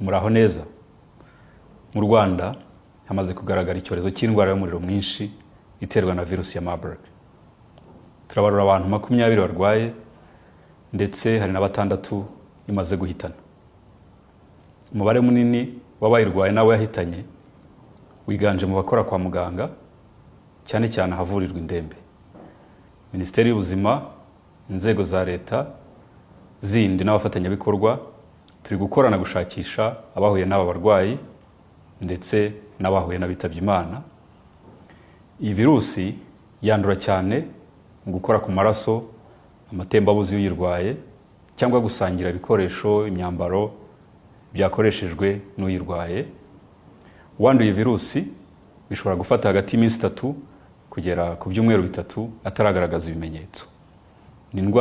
Muraho neza. Mu Rwanda hamaze kugaragara icyorezo cy'indwara y'umuriro mwinshi iterwa na virusi ya Marburg. Turabarura abantu 20 barwaye, ndetse hari na batandatu imaze guhitana. Umubare munini w'abayirwaye n'abo yahitanye wiganje mu bakora kwa muganga, cyane cyane ahavurirwa indembe. Minisiteri y'Ubuzima, inzego za leta zindi n'abafatanyabikorwa turi gukorana gushakisha abahuye n'aba barwayi ndetse n'abahuye n'abitabye Imana. Iyi virusi yandura cyane mu gukora ku maraso, amatembabuzi y'uyirwaye, cyangwa gusangira ibikoresho, imyambaro byakoreshejwe n'uyirwaye. Uwanduye virusi bishobora gufata hagati y'iminsi 3 kugera ku byumweru 3 ataragaragaza ibimenyetso. Ni indwara